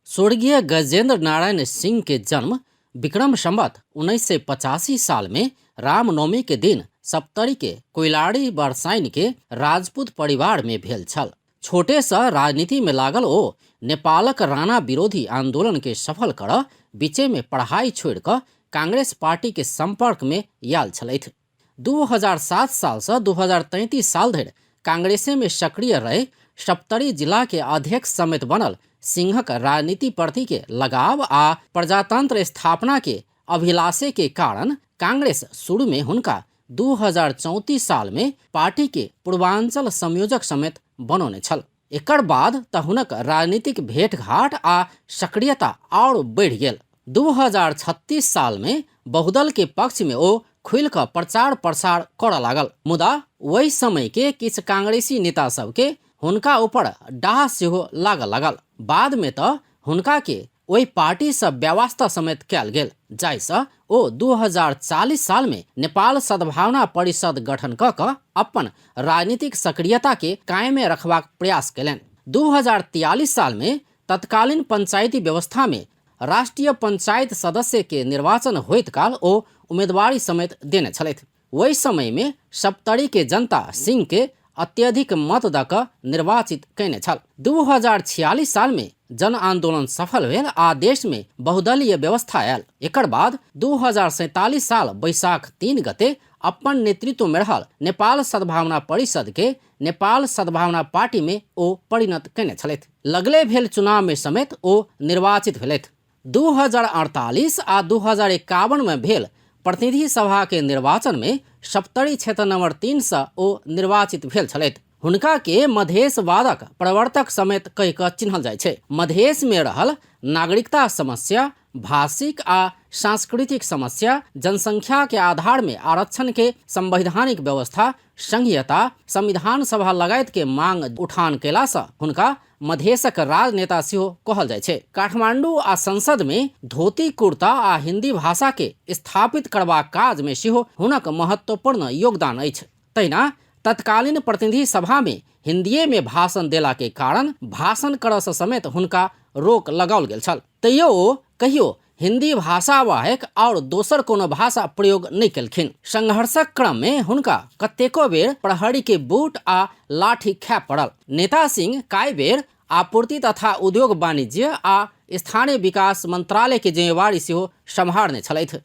स्वर्गीय गजेंद्र नारायण सिंह के जन्म विक्रम संवत 1985 साल में रामनवमी के दिन सप्तरी के कोइलाड़ी बरसाइन के राजपूत परिवार में भेल छल। छोटे सँ राजनीति में लागल ओ नेपालक राणा विरोधी आंदोलन के सफल कर बीचे में पढ़ाई छोड़ कऽ कांग्रेस पार्टी के संपर्क में आयल छलथि। 2007 साल सँ 2033 साल धरि कांग्रेसे में सक्रिय रहि सप्तरी जिला के अध्यक्ष समेत बनल सिंहक राजनीति प्रति के लगाव आ प्रजातंत्र स्थापना के अभिलाषे के कारण कांग्रेस शुरू में हुनका 2034 साल में पार्टी के पूर्वांचल संयोजक समेत बनौने छल। एकर बाद त हुनक राजनीतिक भेंटघाट आ सक्रियता आओर बढ़ि गेल। 2036 साल में बहुदल के पक्ष में ओ खुलि कऽ प्रचार प्रसार करऽ लागल, मुदा ओहि समय के किछु कांग्रेसी नेता सबके हुनका ऊपर डाह सेहो लागऽ लागल। बाद में तऽ हुनका के ओहि पार्टी सँ व्यवस्था समेत कयल गेल, जाहि सँ ओ 2040 साल में नेपाल सद्भावना परिषद गठन कऽ कऽ अपन राजनीतिक सक्रियता के कायमे रखबाक प्रयास कयलनि। 2043 साल में तत्कालीन पंचायती व्यवस्था में राष्ट्रीय पंचायत सदस्य के निर्वाचन होइत काल ओ उम्मीदवारी समेत देने छलथि। ओहि समय में सप्तरी के जनता सिंह के अत्यधिक मत दऽ कऽ निर्वाचित कयने छल। 2046 साल में जन आंदोलन सफल भेल आ देश में बहुदलीय व्यवस्था आयल। एकर बाद 2047 साल बैसाख 3 गते अपन नेतृत्व में रहल नेपाल सद्भावना परिषद के नेपाल सद्भावना पार्टी में ओ परिणत कयने छलथि। लगले भेल चुनाव में समेत ओ निर्वाचित भेलथि। 2048 आ 2051 में भेल प्रतिनिधि सभा के निर्वाचन में सप्तरी क्षेत्र नंबर 3 से ओ निर्वाचित भेल छलथि। हुनका के मधेशवादक प्रवर्तक समेत कहि कऽ चिन्हल जाइ छै। मधेश में रहल नागरिकता समस्या, भाषिक आ सांस्कृतिक समस्या, जनसंख्या के आधार में आरक्षण के संवैधानिक व्यवस्था, संघीयता, संविधान सभा लगायत के मांग उठान कयला सँ हुनका मधेशक राजनेता सेहो कहल जाइ छै। काठमांडू आ संसद में धोती कुर्ता आ हिंदी भाषा के स्थापित करबाक काज में सेहो हुनक महत्वपूर्ण योगदान अछि। तहिना तत्कालीन प्रतिनिधि सभा में हिंदीए में भाषण देला के कारण भाषण करऽ सँ समेत हुनका रोक लगाओल गेल छल। तैयो ओ कहियो हिंदी भाषा वाहेक आओर दोसर कोनो भाषा प्रयोग नहि केलखिन। संघर्षक क्रम में हुनका कतेको बेर प्रहरी के बूट आ लाठी खाय पड़ल। नेता सिंह कई बेर आपूर्ति तथा उद्योग वाणिज्य आ स्थानीय विकास मंत्रालय के जिम्मेवारी सेहो सम्हारने छलथि।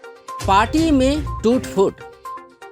पार्टी में टूट-फूट।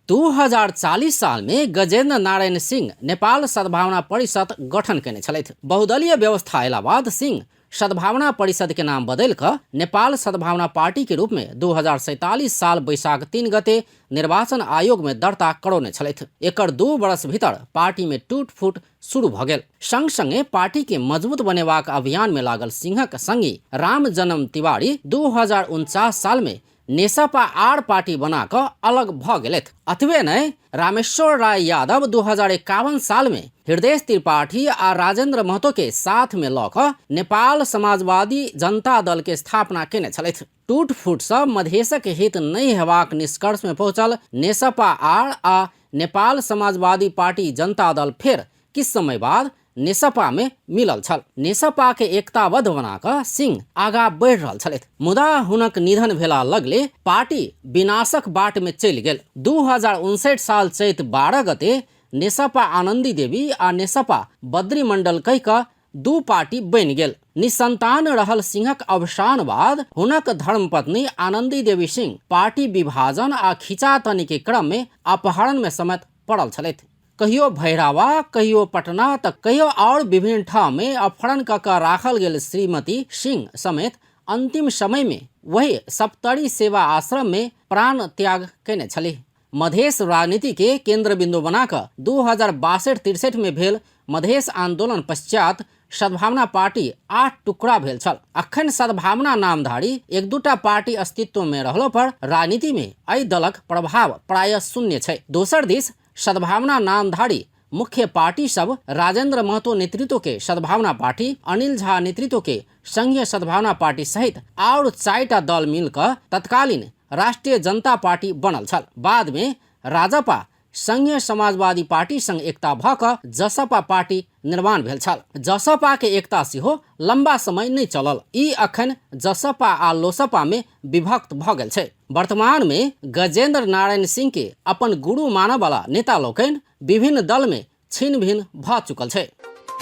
2040 साल में गजेंद्र नारायण सिंह नेपाल सद्भावना परिषद गठन केने छलथि। बहुदलीय व्यवस्था अयला बाद सिंह सद्भावना परिषद के नाम बदलि कऽ नेपाल सद्भावना पार्टी के रूप में 2047 साल बैसाख 3 गते निर्वाचन आयोग में दर्ता करौने छलथि। एकर 2 वर्ष भीतर पार्टी में टूट फूट शुरू भऽ गेल। संग संगे पार्टी के मजबूत बनेबाक अभियान में लागल सिंहक संगी राम जन्म तिवारी 2049 साल में नेसपा आर पार्टी बना कऽ अलग भऽ गेलथि। अतबे नहि, रामेश्वर राय यादव 2051 साल में हृदय त्रिपाठी आ राजेंद्र महतो के साथ में लऽ कऽ नेपाल समाजवादी जनता दल के स्थापना केने छलथि। टूट फूट सँ मधेशक हित नहि हेबाक निष्कर्ष में पहुंचल नेसपा आर आ नेपाल समाजवादी पार्टी जनता दल फेर किछु समय बाद नेसपा में मिलल छल। नेसपा के एकताबद्ध बना कऽ सिंह आगा बढ़ि रहल छलथि, मुदा हुनक निधन भेला लगले पार्टी विनाशक बाट में चलि गेल। 2059 साल चैत 12 गते नेसपा आनंदी देवी आ नेसपा बद्री मंडल कहि कऽ 2 पार्टी बनि गेल। निसंतान रहल सिंहक अवसान बाद हुनक धर्मपत्नी आनंदी देवी सिंह पार्टी विभाजन आ खिंचातनी के क्रम में अपहरण में समेत पड़ल छलथि। कहियो भैरावा, कहियो पटना त कहियो और विभिन्न ठाम में अपहरण कऽ कऽ राखल गेल श्रीमती सिंह समेत अंतिम समय में वही सप्तरी सेवा आश्रम में प्राण त्याग केने छलीह। मधेश राजनीति के केंद्र बिंदु बना कऽ 2062-63 में भेल मधेश आंदोलन पश्चात सद्भावना पार्टी 8 टुकड़ा भेल छल। अखन सद्भावना नामधारी एक दूटा पार्टी अस्तित्व में रहलो पर राजनीति में एहि दलक प्रभाव प्रायः शून्य छै। दोसर दिस सद्भावना नामधारी मुख्य पार्टी सब राजेंद्र महतो नेतृत्व के सद्भावना पार्टी, अनिल झा नेतृत्व के संघीय सद्भावना पार्टी सहित और 4टा दल मिलकर तत्कालीन राष्ट्रीय जनता पार्टी बनल छल। बाद में राजपा संघीय समाजवादी पार्टी संग एकता भऽ कऽ जसपा पार्टी निर्माण भेल छल। जसपा के एकता सेहो लंबा समय नहि चलल। ई अखन जसपा आ लोसपा में विभक्त भऽ गेल छै। वर्तमान में गजेंद्र नारायण सिंह के अपन गुरु मानऽ वाला नेता लोकनि विभिन्न दल में छिन्न भिन्न भऽ चुकल छै।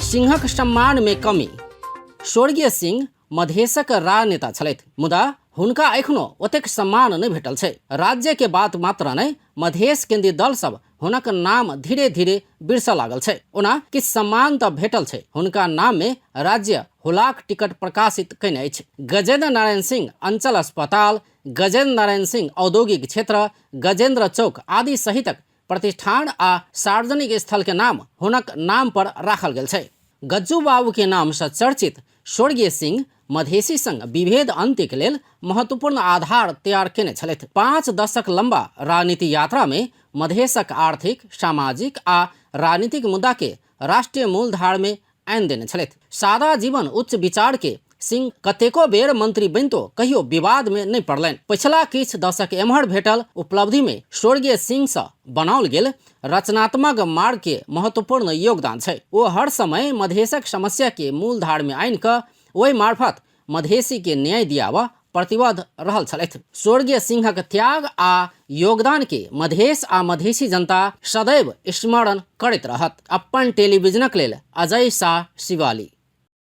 सिंहक सम्मान में कमी। स्वर्गीय सिंह मधेशक राजनेता छलथि, मुदा हुनका एखनो ओतेक सम्मान नहि भेटल छै। राज्य के बात मात्र नहि, मधेश केंद्रीय दल सब हुनक नाम धीरे धीरे बिरसऽ लागल छै। ओना किछु सम्मान तऽ भेटल छै, हुनका नाम में राज्य हुलाक टिकट प्रकाशित कयने अछि। गजेंद्र नारायण सिंह अंचल अस्पताल, गजेंद्र नारायण सिंह औद्योगिक क्षेत्र, गजेंद्र चौक आदि सहितक प्रतिष्ठान आ सार्वजनिक स्थल के नाम हुनक नाम पर राखल गेल छै। गज्जू बाबू के नाम सँ चर्चित स्वर्गीय सिंह मधेशी संग विभेद अंत्य के लेल महत्वपूर्ण आधार तैयार केने छलथि। 5 दशक लंबा राजनीति यात्रा में मधेशक आर्थिक, सामाजिक आ राजनीतिक मुद्दा के राष्ट्रीय मूलधार में आनि देने छलथि। सादा जीवन उच्च विचार के सिंह कतेको बेर मंत्री बनितो कहियो विवाद में नहि पड़लनि। पछिला किछु दशक एम्हर भेटल उपलब्धि में स्वर्गीय सिंह सँ बनाओल गेल रचनात्मक मार्ग के महत्वपूर्ण योगदान छै। ओ हर समय मधेशक समस्या के मूलधार में आनि कऽ ओहि मार्फत मधेशी के न्याय दियाबऽ प्रतिबद्ध रहल छलथि। स्वर्गीय सिंहक त्याग आ योगदान के मधेश आ मधेशी जनता सदैव स्मरण करैत रहत। अपन टेलीविजनक लेल अजय शाह, शिवाली।